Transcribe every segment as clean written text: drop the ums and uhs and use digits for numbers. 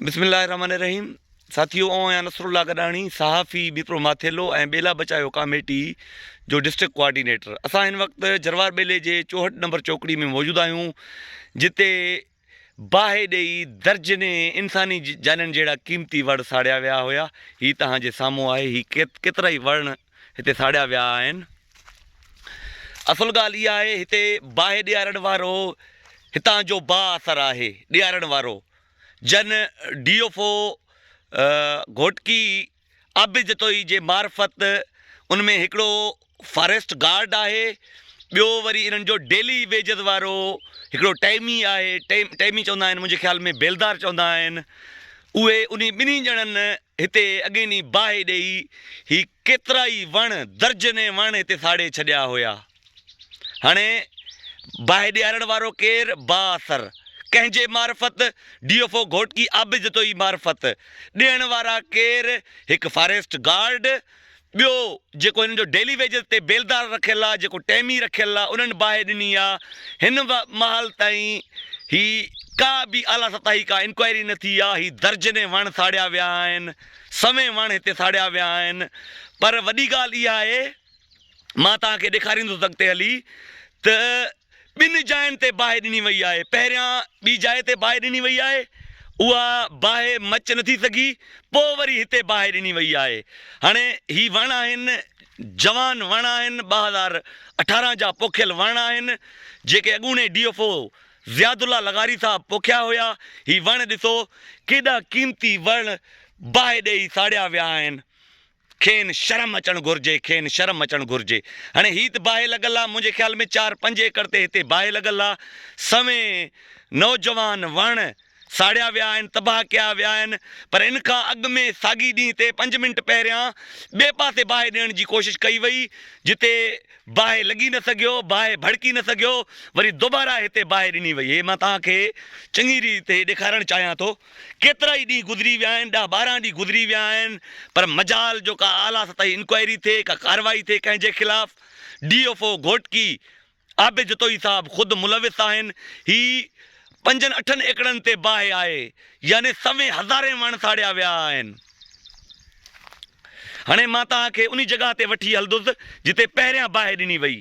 بسم الله الرحمن الرحيم ساٿيو آئون آهيان نصرالله گڏاڻي صحافي ميرپور ماٿيلو ۽ ٻيلا بچايو ڪاميٽي جو ڊسٽرڪٽ ڪوآرڊينيٽر اسان هن وقت جروار ٻيلي جي 64 نمبر چوڪڙي ۾ موجود آهيون جتي باهه ڏئي درجنين انساني جانين جهڙا قيمتي وڙ ساڙيا ويا هيا هي توهان جي سامهون آهي هي ڪيترائي وڻ هتي ساڙيا ويا آهن اصل ڳالهه اها آهي هتي باهه ڏيارڻ وارو هتان جو با اثر آهي ڏيارڻ وارو جن D F O Ghotki Abid Jatoi جي معرفت ان ۾ هڪڙو فاريسٽ گارڊ آهي ٻيو وري انهن جو ڊيلي ويجز وارو هڪڙو ٽيمي آهي ٽيمي چوندا آهن منهنجي خيال ۾ بيلدار چوندا آهن اهي انهي ٻنهي ڄڻن هتي اڳئين ڏينهن باهه ڏيئي هي ڪيترائي وڻ درجنين وڻ هتي ساڙي ڇڏيا هيا. هاڻي باهه ڏيارڻ وارو ڪير؟ بااثر. ڪنهن جي معرفت؟ D F O Ghotki Abid Jatoi معرفت. ڏيڻ وارا ڪير؟ هڪ فاريسٽ گارڊ، ٻيو جيڪو هنن جو ڊيلي ويجز تي بيلدار رکيل آ، جيڪو ٽيمي رکيل آ، انهن باهه ڏني آ. هن مهل تائين هي ڪا به اعليٰ سطحي ڪا انڪوائري نه ٿي آ. هي درجنين وڻ ساڙيا ويا آهن، سوين وڻ هتي ساڙيا ويا آهن. پر وڏي ڳالهه اها آهي. مان توهان کي ڏيکاريندس اڳتي هلي ته ٻن جاين تي باهه ڏني وئي آهي. پهريان ٻي جاء تي باهه ڏني وئي آهي، اها باهه مچ نه ٿي سگهي، پوء وري هتي باهه ڏني وئي آهي. هاڻي هي وڻ آهن، جوان وڻ آهن، 2018 جا پوکيل وڻ آهن، جيڪي اڳوڻي D F O Zia Ullah لغاري صاحب پوکيا هيا. هي وڻ ڏسو، ڪيڏا قيمتي وڻ باهه ڏيئي ساڙيا ويا آهن. کين شرم اچڻ گهرجي، کين شرم اچڻ گهرجي. هاڻي هي ته باهه لڳل آ، منهنجي خيال ۾ چار پنج ايڪڙ تي هتي باهه لڳل آ. سوين نوجوان وڻ ساڙيا ويا آهن، تباهه ڪيا ويا آهن، پر ان کان اڳ ۾ ساڳي ڏينهن تي پنج منٽ پهريان ٻئي پاسي باهه ڏيڻ جي ڪوشش ڪئي وئي، جتي باهه لڳي نه سگهيو، باهه ڀڙڪي نه سگهيو، وري دوباره هتي باهه ڏني وئي. هي مان توهان کي چڱي ريت هي ڏيکارڻ چاهيان ٿو. ڪيترائي ڏينهن گذري ويا آهن، ڏهه ٻارهن ڏينهن گذري ويا آهن پر مجال جو ڪا اعليٰ سطحي انڪوائري ٿئي، ڪا ڪارروائي ٿئي ڪنهن جي خلاف. D F O Ghotki Abid Jatoi صاحب خود ملوث آهن. هي پنجن اٺن ايڪڙن تي باهه آهي يعني سوين هزارين وڻ ساڙيا ويا آهن. هاڻي مان توهان کي انهي جڳهه تي وٺي هلندس جتي پهريان باهه ڏني وئي.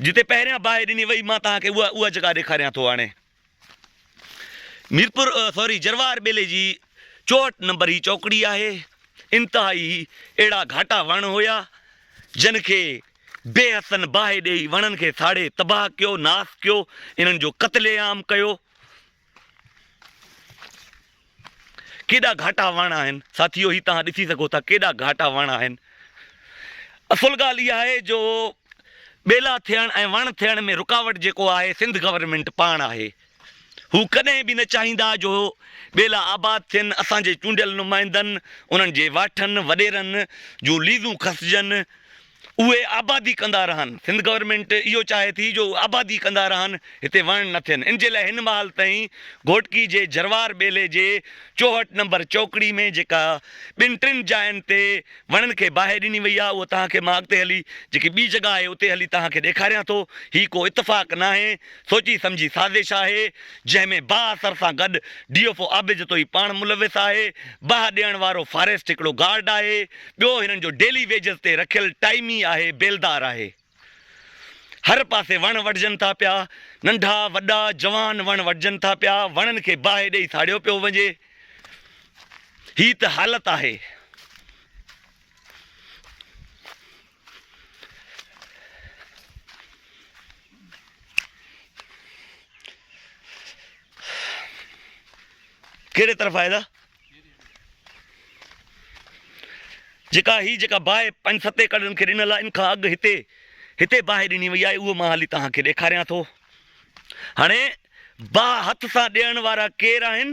جتي پهريان باهه ڏني وئي مان توهان کي اها اها جڳهه ڏيکاريان ٿو هاڻي. ميرپور سوري جروار ٻيلي جي 64 نمبر هي چوڪڙي آهي. انتهائي اهڙا گهاٽا وڻ هيا جن کي بي حسن باهه ڏيئي وڻن کي ساڙي تباهه ڪيو، ناس ڪيو، انهن جو قتل عام ڪيو. ڪيڏا گهاٽا وڻ آهن ساٿيو هي توهان ڏسي سگهو ٿا ڪيڏا گهاٽا وڻ آهن. اصل ڳالهه اها آهي جو ٻيلا ٿيڻ ۽ وڻ ٿيڻ ۾ رڪاوٽ جيڪو آهي سنڌ گورنمينٽ پاڻ آهي. هو ڪڏهن به نه چاهيندا جو ٻيلا آباد ٿين، اسان جي چونڊيل نمائندن، انهن جي واٺن، وڏيرن جون ليزون کسجن، اهي آبادي ڪندا رهن. سنڌ گورنمينٽ اهو چاهي ٿي جو اهي آبادي ڪندا رهن، هتي وڻ نه ٿين. ان جي لاء هن مهل تائين گهوٽڪي جي جروار ٻيلي جي 64 نمبر چوڪڙي ۾ جيڪا ٻن ٽن جاين تي وڻن کي باهه ڏني وئي آهي اهو توهان کي مان اڳتي هلي جيڪي ٻي جڳهه آهي اتي هلي توهان کي ڏيکاريان ٿو. هي ڪو اتفاق ناهي، سوچي سمجهي سازش آهي، جنهن ۾ بااثر سان گڏ D F O Abid Jatoi پاڻ ملوث آهي. باهه ڏيڻ وارو فاريسٽ هڪڙو گارڊ آهي. ٻيو هنن جو ڊيلي ويجز تي رکيل ٽائيمي آهي بيلدار آهي. هر پاسي وڻ وڍجن ٿا پيا، ننڍا وڏا جوان وڻ وڍجن ٿا پيا، وڻن کي باهه ڏئي ساڙيو پيو وڃي. هي ته حالت آهي. ڪهڙي طرف آهي دا؟ جيڪا هي جيڪا باهه پنج ست ايڪڙن کي ڏنل آهي ان کان اڳ هتي هتي باهه ڏني وئي آهي اهو مان هلي توهان کي ڏيکاريان ٿو. هاڻي باهه هٿ سان ڏيڻ وارا ڪير آهن؟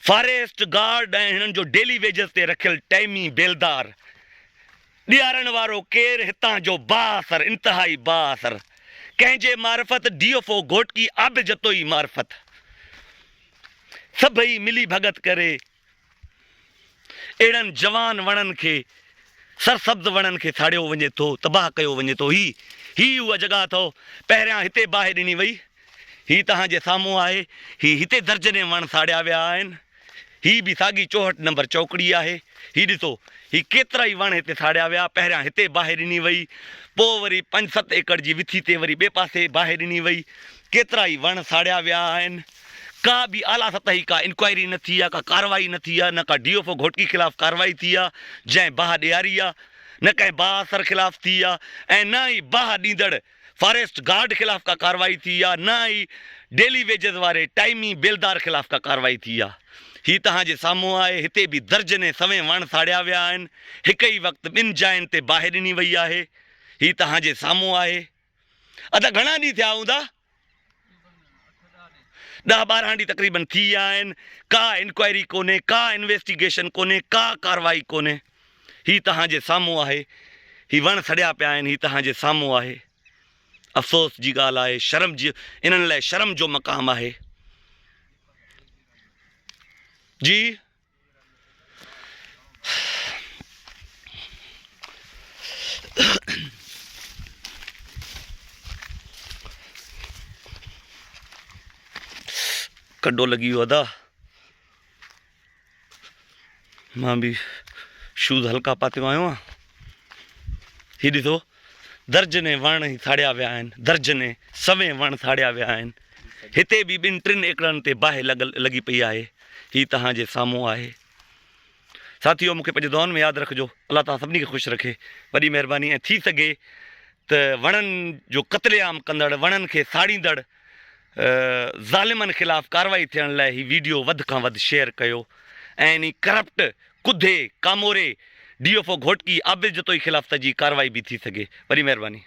فاريسٽ گارڊ ۽ هنن جو ڊيلي ويجز تي رکيل ٽيمي بيلدار. ڏيارڻ وارو ڪير؟ هتان جو بااثر، انتهائي بااثر. ڪنهن جي معرفت؟ D F O Ghotki Abid Jatoi معرفت. سڀئي ملي ڀڳت ڪري اهڙن جوان وڻن کي، سرسبز وڻن کي ساڙيو وڃي ٿو، تباهه ڪيو وڃي ٿو. هي هي اها جڳهه اٿئو، پهريان هتي باهه ڏني وئي. هي توهان جي سامهون آهي. هي هتي درجنين وڻ ساڙيا ويا آهن. هي به ساڳي 64 نمبر چوڪڙي آهي. هي ڏسو، هي ڪيترائي وڻ هتي ساڙيا ويا. پهريان هتي باهه ڏني وئي، پوء وري پنج ست ايڪڙ جي وٿي تي وري ٻئي پاسي باهه ڏني وئي. ڪيترائي وڻ ساڙيا ويا آهن. ڪا به اعليٰ سطحي ڪا انڪوائري نه ٿي آهي، ڪا ڪارروائي نه ٿي آهي، نه ڪا ڊي ايف او گهوٽڪي خلاف ڪارروائي ٿي آهي، جنهن باهه ڏياري آهي، نه ڪنهن بااثر خلاف ٿي آهي ۽ نه ئي باهه ڏيندڙ فاريسٽ گارڊ خلاف ڪا ڪارروائي ٿي آ نه ئي ڊيلي ويجز واري ٽائيمي بيلدار خلاف ڪا ڪارروائي ٿي آ. هي توهان جي سامهون آهي هتي به درجنين سوين وڻ ساڙيا ويا آهن هڪ ئي وقت ٻن جاين تي باهه ڏني وئي آهي هي توهان جي سامهون آهي. ادا گهڻا ڏينهن ٿيا هوندا؟ ڏهه 12 ڏينهن تقريبن ٿي ويا آهن ڪا انڪوائري ڪونهي ڪا انويسٽيگيشن ڪونهي ڪا ڪارروائي ڪونهي هي توهان جي سامهون آهي هي وڻ سڙيا پيا آهن هي توهان جي سامهون آهي افسوس جي ڳالهه آهي شرم جي انهن لاء شرم جو مقام آهي جي ڪڊو لڳي ويو ادا مان به شوز هلڪا پاتيو آيو آهيان هي ڏسو درجنين وڻ هي ساڙيا ويا آهن درجنين سوين وڻ ساڙيا ويا آهن هتي به ٻن ٽن ايڪڙن تي باهه لڳل لڳي پئي آهي هي توهان جي سامهون آهي ساٿيو مونکي پنهنجي دعائن ۾ ياد رکجو الله توهان سڀني کي خوش رکي وڏي مهرباني ۽ ٿي سگهي ته وڻن جو قتل عام ڪندڙ وڻن کي ساڙيندڙ ظالمن خلاف ڪارروائي ٿيڻ لاء هي ويڊيو وڌ کان وڌ شيئر ڪيو ۽ انهي ڪرپٽ ڪڌي ڪاموري D F O Ghotki Abid Jatoi خلاف ته جي ڪارروائي به ٿي سگهي وڏي مهرباني.